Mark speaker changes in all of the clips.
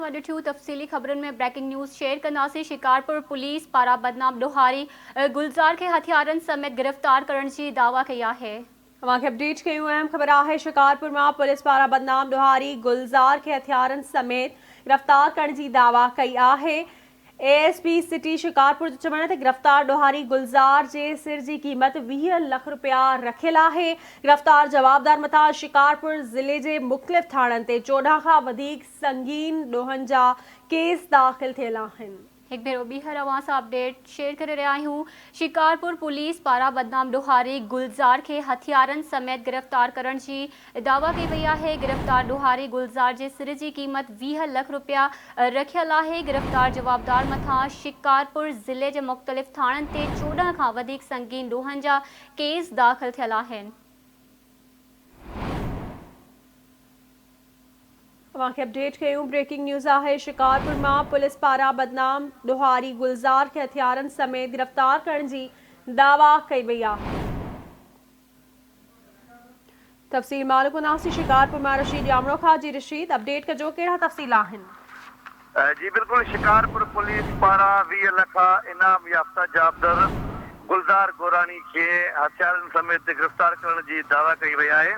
Speaker 1: ڏٺيون تفصيلي خبرن ۾ بريڪنگ نيوز شيئر ڪنداسين شڪارپور پوليس پاران بدنام ڏوهاري گلزار کي هٿيارن سميت گرفتار ڪرڻ جي دعويٰ ڪئي آهي.
Speaker 2: اوهان کي اپڊيٽ ڪيون اهم خبر آهي شڪارپور مان پوليس پاران بدنام ڏوهاري گلزار کي هٿيارن سميت گرفتار ڪرڻ جي دعويٰ ڪئي آهي. A S P city Shikarpur جو چوڻ آهي ته گرفتار ڏوهاري گلزار جي سر جي قيمت 20 لک رپيا رکيل آهي، گرفتار جوابدار مٿان شڪارپور ضلعي جي مختلف ٿاڻن تي 14 کان وڌيڪ سنگين ڏوهن جا ڪيس داخل ٿيل آهن.
Speaker 1: هڪ ڀيرو ٻيهر اوهان سان اپڊيٽ شيئر ڪري رهيا آهيون شڪارپور پوليس پاران بدنام ڏوهاري گلزار کي هٿيارن سميت گرفتار ڪرڻ جي دعويٰ ڪئي وئي آهي، گرفتار ڏوهاري گلزار جي سر جي قيمت 20 لک رپيا رکيل آهي، گرفتار جوابدار مٿان شڪارپور ضلعي جي مختلف ٿاڻن تي 14 کان وڌيڪ سنگين ڏوهن جا ڪيس داخل ٿيل آهن.
Speaker 2: اوهان کي اپڊيٽ ڪيون بريڪنگ نيوز آهي شڪارپور مان پوليس پاران بدنام ڏوهاري گلزار کي هٿيارن سميت گرفتار ڪرڻ جي دعويٰ ڪئي وئي آهي. تفصيل معلوم ڪنداسين شڪارپور مان رشيد ڄامڙو کان جي رشيد اپڊيٽ ڪجو ڪهڙا تفصيل آهن.
Speaker 3: جي بلڪل شڪارپور پوليس پاران 20 لک انعام يافته جابدر گلزار گوراڻي کي هٿيارن سميت گرفتار ڪرڻ جي دعويٰ ڪئي وئي آهي.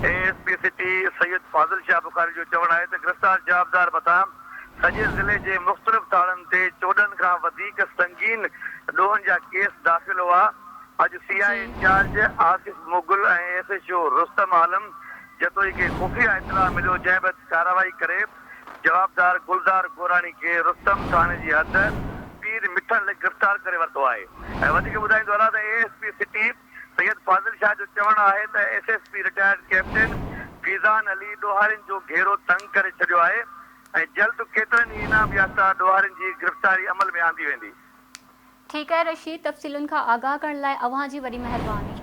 Speaker 3: A S P city Syed Fazil Shah Bukhari جو چوڻ آهي ته گرفتار جوابدار مٿان سڄي ضلعي جي مختلف ٿاڻن تي 14 کان وڌيڪ سنگين ڏوهن جا ڪيس داخل هئا، اڄ C I A incharge Asif Mughal ۽ S H O Rustam Alam Jatoi کي خفيه اطلاع مليو جنهن بعد ڪارروائي ڪري جوابدار گلزار گوراڻي کي رستم ٿاڻي جي حد پير مٺڻ لڳ گرفتار ڪري ورتو آهي ۽ وڌيڪ ٻڌائيندو هلان ته A S P city Syed Fazil Shah جو چوڻ آهي ته S S P retired captain Faizan Ali ڏوهارين جو گهيرو تنگ ڪري ڇڏيو آهي ۽ جلد ڪيترن ئي انعام يافته ڏوهارين جي گرفتاري عمل ۾ آندي ويندي.
Speaker 1: ٺيڪ آهي رشيد تفصيلن کان آگاهه ڪرڻ لاء اوهان جي وڏي مهرباني.